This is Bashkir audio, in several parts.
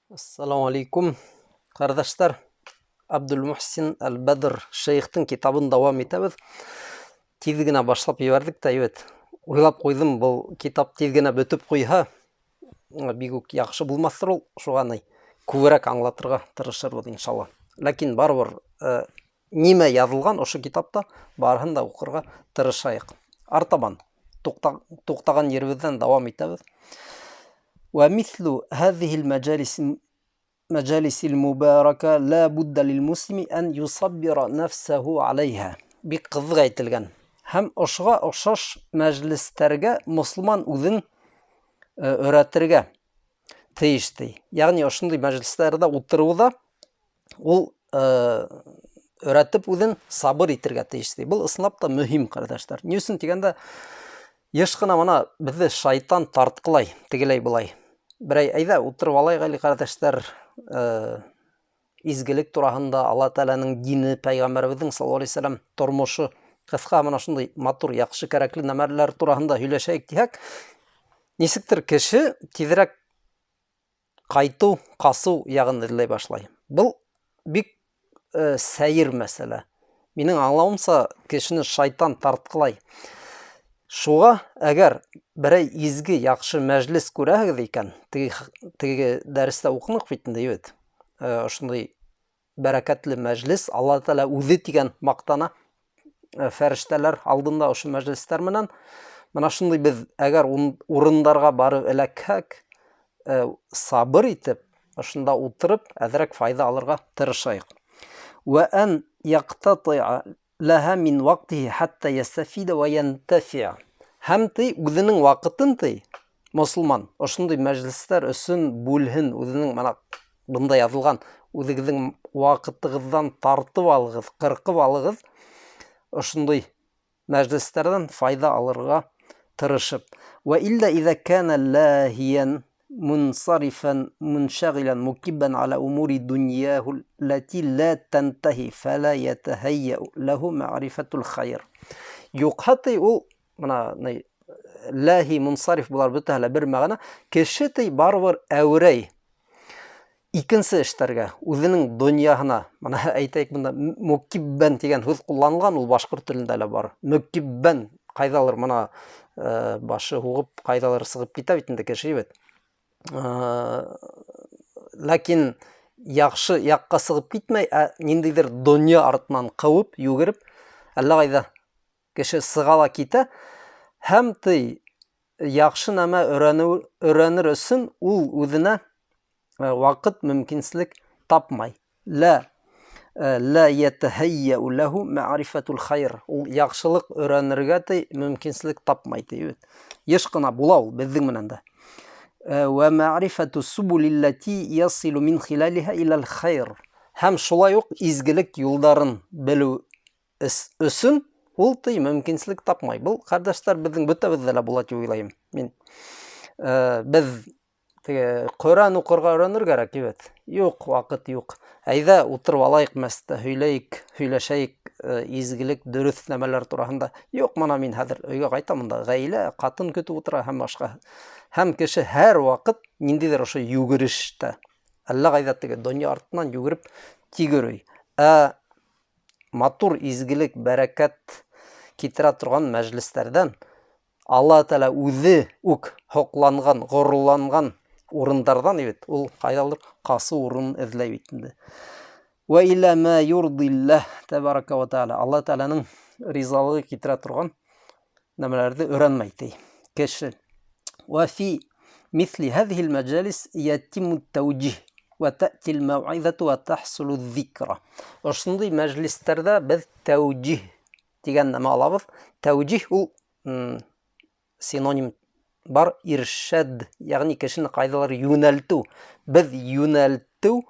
Ассаламу алейкум, ҡәрҙәштәр. Абдул-Мухсин Әл-Бәдр шейхтың китабын дауам итәбеҙ. Тиҙ генә башлап ебәрҙек тә, әйбәт. Уйлап ҡуйҙым, был китап тиҙ генә бөтөп ҡуйһа, бик үк яҡшы булмаҫтыр ул, шуға ни күберәк аңлатырға тырышырбыҙ иншалла. Ләкин барыбер нимә яҙылған ошо китапта, барыһын да уҡырға тырышайыҡ. Артабан туҡтаған еребеҙҙән дауам итәбеҙ. Вә мислу һәҙиһил мәҗалис мәҗалис мубарака ла будда лил муслими ан юсаббира нафсаһу алейха. Бик ҡыҙыҡ әйтелгән. Һәм ошоға оҡшаш мәжлестәргә мосолман үҙен өйрәтергә тейеш ти. Ягъни ошондай мәжлестәрҙә ултырыуҙа ул өйрәтеп үҙен сабыр итергә тейеш ти. Был ысынлап та мөһим, ҡәрҙәштәр. Ни өсөн тигәндә, йыш ҡына мына беҙҙе шайтан тартҡылай, тегеләй былай. Берәй әйҙә ултырып алайыҡ әле, ҡәрҙәштәр, изгелек тураһында, Алла Тәғәләнең дине, пәйғәмбәребеҙҙең саллаллаһу алейһи вәсәләм тормошо, ҡыҫҡа мына шундай матур, яҡшы, кәрәкле нәмәләр тураһында һөйләшәйек тиһәк, нисектер кеше тиҙерәк ҡайтыу, ҡасыу яғын эҙләй башлай. Был бик сәйер мәсьәлә. Минең аңлауымса, кешене шайтан тартҡылай. Шуға әгәр берәй изге, яҡшы мәжлес күрәһегеҙ икән, теге дәрестә уҡыныҡ бит инде, бит. Ошондай бәрәкәтле мәжлес, Алла Тәғәлә үҙе тигән маҡтана фәрештәләр алдында ошо мәжлестәр менән. Мына шундай беҙ әгәр урындарға барып эләкһәк, сабыр итеп, ошонда ултырып, әҙерәк файҙа алырға тырышайыҡ. Вә ән яҡтатиа ләһә мин ваҡтиһи хатта ястафида вә янтафиа. Һәм ти үҙенең ваҡытын ти мосолман ошондай мәжлестәр өсөн бүлһен, үҙенең мына бында яҙылған үҙегеҙҙең ваҡытығыҙҙан тартып алығыҙ, ҡырҡып алығыҙ, ошондай мәжлестәрҙән файҙа алырға тырышып. Вә илля иҙа кана лаһиян мунсарифан муншагилан мукиббан аля умури дуньяху лати ла тантахи фала ятахайя лаху маърифатул хайр. Юҡһа ти ул мына ни лаһи мунсариф булар бөтәһе лә бер мәғәнә. Кеше ти барыбер әүрәй икенсе эштәргә, үҙенең донъяһына. Мына әйтәйек, бында мукиббән тигән һүҙ ҡулланылған, ул башҡорт телендә лә бар. Мукиббән ҡайҙалыр мына башы һуғып ҡайҙалыр сығып китә бит инде кеше бит. Ләкин яҡшы яҡҡа сығып китмәй, ә ниндәйҙер донъя артынан ҡыуып, йүгереп, әллә ҡайҙа кеше сыға ла китә. Һәм ти яҡшы нәмә өйрәнер өсөн ул үҙенә ваҡыт, мөмкинселек тапмай. Ла ятахайя лаху маърифатул хайр. Ул яҡшылыҡ өйрәнергә ти мөмкинселек тапмай ти бит. Йыш ҡына була ул беҙҙең менән дә. Вә маърифату субулиллати ясилу мин хилалиха илал хайр. Һәм шулай уҡ изгелек юлдарын белеү өсөн ул ти мөмкинселек тапмай. Был, ҡәрҙәштәр, беҙҙең бөтәбеҙҙә лә була тип уйлайым мин. Беҙ теге Ҡөрьән уҡырға өйрәнер кәрәк бит. Юҡ, ваҡыт юҡ. Әйҙә ултырып алайыҡ мәсеттә, һөйләйек, һөйләшәйек, изгелек, дөрөҫ нәмәләр тураһында. Юҡ, мына мин хәҙер өйгә ҡайтам, мында ғаилә, ҡатын көтөп ултыра һәм башҡа. Һәм кеше һәр ваҡыт ниндәйҙер ошо йүгерештә. Әллә ҡайҙа теге донъя артынан йүгереп тик йөрөй. Ә матур изгелек, бәрәкәт китерә торған мәжлестәрҙән Алла Тәғәлә үҙе үк һоҡланған, ғорурланған урындарҙан бит ул ҡайҙалыр ҡасыу урынын эҙләй бит инде. Вә илә мә юрдилләһ тәбәрәкә вә тәғәлә. Алла Тәғәләнең ризалығы китерә торған нәмәләрҙе өйрәнмәй ти кеше. Вә фи миҫли һәҙиһил мәжәлис ятиму тәүҗиһ вә тәтил мәүғизәту вә тәхсулу зикра. Ошондай мәжлистәрҙә беҙ тәүҗиһ тигән нәмә алабыҙ. Тәүҗиһ ул, синоним бар иршад, ягъни кешене ҡайҙалыр йүнәлтеү. Беҙ йүнәлтеү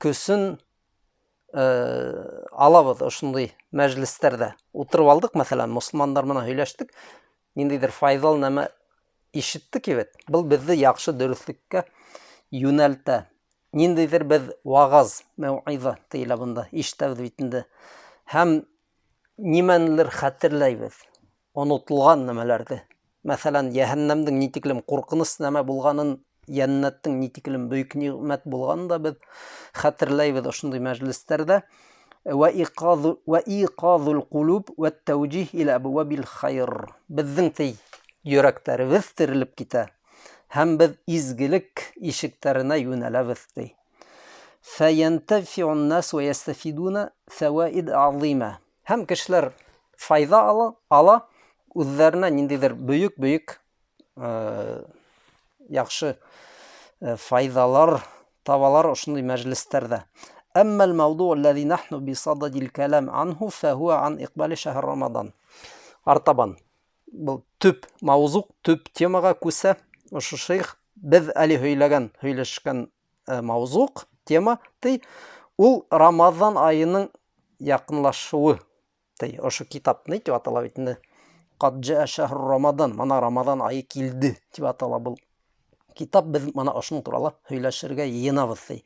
көсөн алабыҙ ошондай мәжлестәрҙә. Ултырып алдыҡ, мәҫәлән, мосолмандар менән һөйләштек, ниндәйҙер файҙалы нәмә ишеттек бит. Был беҙҙе яҡшы дөрөҫлөккә йүнәлтә. Ниндәйҙер беҙ вағаз, мәүғиза тейелә бында, ишетәбеҙ бит инде. Һәм нимәнелер хәтерләйбеҙ, онотолған нәмәләрҙе. Мәҫәлән, йәһәннәмдең ни тиклем ҡурҡыныс нәмә булғанын йәннәттең ни тиклем бөйөк ниғмәт булғанын да беҙ хәтерләйбеҙ ошондай мәжлестәрҙә. Вә иҡаҙул ҡулуб вә тәүҗиһ иля әбвабил хайр. Беҙҙең ти йөрәктәребеҙ терелеп китә һәм беҙ изгелек ишектәренә йүнәләбеҙ ти. Фәйәнтәфиун нас вә ястәфидуна фәваид азима. Һәм кешеләр файҙа ала үҙҙәренә ниндәйҙер бөйөк-бөйөк яҡшы файҙалар табалар ошондай мәжлестәрҙә. Әммә ал-мауҙу аллази нахну бисададил калам анху фахуа ан иқбали шәһр Рамадан. Артабан был төп мауҙуҡ, төп темаға күсә ошо шейх. Беҙ әле һөйләгән, һөйләшкән мауҙуҡ, тема ти, ул Рамаҙан айының яҡынлашыуы ти. Ошо китап ни тип атала бит инде? Ҡад жаа шәһру Рамадан, мана Рамаҙан айы килде тип атала был китап. Беҙ мана ошоноң турала һөйләшергә йыйынабыҙ ти.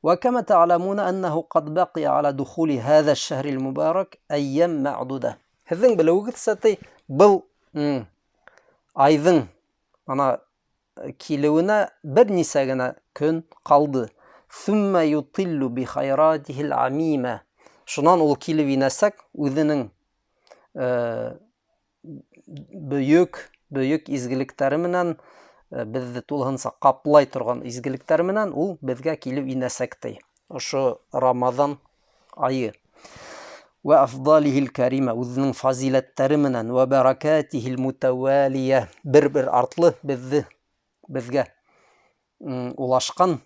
وكما تعلمون أنه قد بقي على دخول هذا الشهر المبارك أيام معدودة. Һеҙҙең белеүегеҙсә ти, был айҙың мана килеүенә бер нисә генә көн ҡалды. ثم يطل بخيراته العميمة. Шунан ул килеп инәсәк үҙенең бөйөк изгелектәре менән, беҙҙе тулыһынса ҡаплай торған изгелектәре менән ул беҙгә килеп инәсәк ти. Ошо Рамаҙан айы. Вә афдалихил карима, үҙенең фазиләттәре менән, вә бәрәкәтихил мутәвәлия, бер-бер артлы беҙгә улашҡан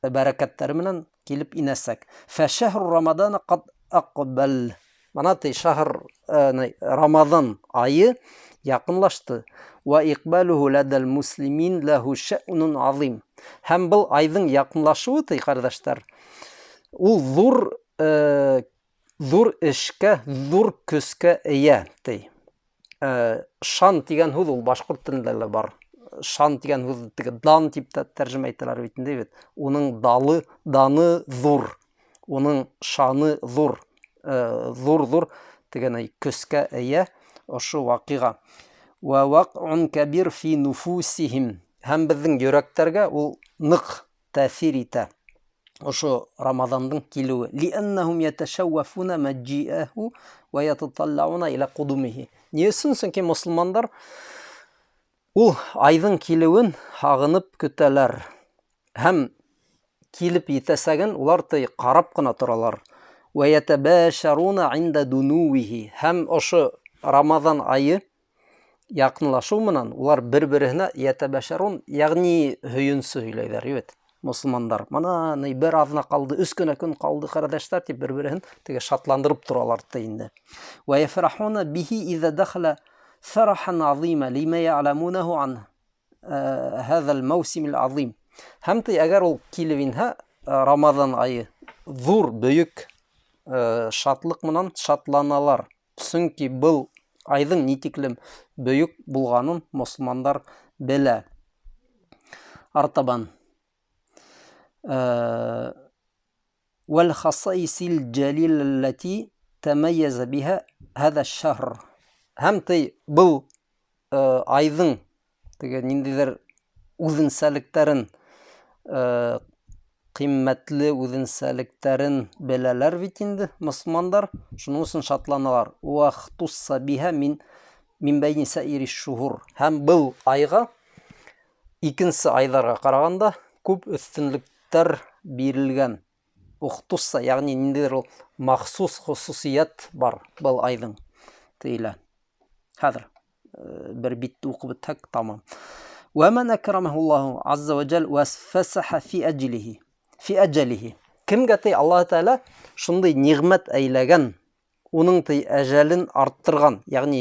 бәрәкәттәре менән килеп инәсәк. Фәшәһру Рамадана ҡад аҡбал. Мана ти шәһр Рамаҙан айы яҡынлашты. Вә иҡбалуһу ләдәл муслимин ләһу шәънун азим. Һәм был айҙың яҡынлашыуы ти, ҡәрҙәштәр, ул ҙур эшкә, ҙур көскә эйә ти. Шан тигән һүҙ ул башҡорт телендә лә бар. Шан тигән һүҙ теге дан тип тә тәржемә итәләр бит инде бит. Уның далы, даны ҙур, уның шаны ҙур, ҙур-ҙур тигән көскә эйә ошо ваҡиға. Вә ваҡғун кәбир фи нуфусихим. Һәм беҙҙең йөрәктәргә ул ныҡ тәьҫир итә ошо Рамаҙандың килеүе. Лиәннәһум ятәшәүәфүнә мәджиәһу вә ятаталлауна иля ҡудумихи. Ни өсөн? Сөнки мосолмандар ул айҙың килеүен һағынып көтәләр. Һәм килеп етәсәген улар ти ҡарап ҡына торалар. Вә ятәбәшәруна инда дунуихи. Һәм ошо Рамаҙан айы яҡынлашыу менән улар бер-береһенә ятәбәшәрун, йәғни һөйөнсө һөйләйҙәр бит мосолмандар. Мана ни бер аҙна ҡалды, өс кенә көн ҡалды, ҡәрҙәштәр, тип бер-береһен теге шатландырып торалар ти инде. Вә яфрахуна бихи иза дахала фархан азима лима я'ламунаһу ан һаза ал-маусим ал-азим. Һәм ти әгәр ул килеп инһә, Рамаҙан айы ҙур бөйөк шатлыҡ менән шатланалар. Сөнки был айҙың ни тиклем бөйөк булғанын мосолмандар белә. Артабан вәл хасаисил җәлил аллати тәмәйәзә биһа һәҙә шәһр. Һәм ти был айҙың теге ниндәйҙер үҙенсәлектәрен, ҡиммәтле үҙенсәлектәрен беләләр бит инде мосолмандар, шуның өсөн шатланалар. Вахтусса биһа мин бәйни саири шуһур. Һәм был айға икенсе айҙарға ҡарағанда күп өҫтөнлөктәр бирелгән. Ухтусса, йәғни ниндәйҙер ул махсус хосусиәт бар был айҙың тейелә. Хәҙер бер битте уҡып бөтһәк, тамам. Вә ман әкрамаһуллаһу азза ва жал ва фасаха фи әҗлиһи. Фи әҗәлиһи. Кемгә ти Аллаһ Тәгалә шундай ниғмәт әйләгән, уның ти әҗәлен арттырган, ягъни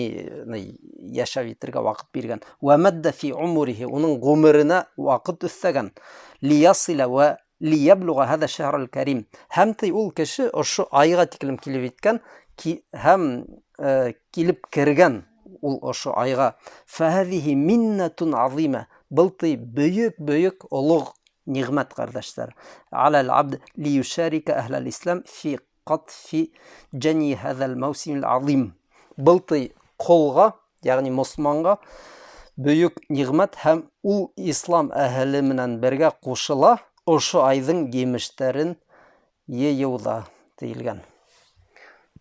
йәшәп итергә ваҡыт биргән. Вә мәддә фи умрихи, уның ғүмеренә ваҡыт өҫтәгән. Лиясила вә лияблуға һәҙә шәһрал кәрим. Һәм ти ул кеше ошо айға тиклем килеп еткән, һәм килеп кергән ул ошо айға. Фәһәҙиһи миннәтун азима. Был ти бөйөк-бөйөк олуғ ниғмәт, ҡәрҙәштәр. Алал абд лиюшарика әһләл ислам фи ҡатфи джани һәҙәл маусимил азим. Был ти ҡолға, йәғни мосолманға Бөйөк ниғмәт һәм ул ислам әһеле менән бергә ҡушыла ошо айҙың емештәрен йыйыуҙа тейелгән.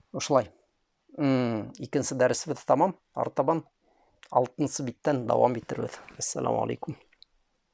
Ошолай. Икенсе дәресебеҙ тамам. Артабан 6-нсы биттән дауам итербеҙ. Ассаламу алейкум.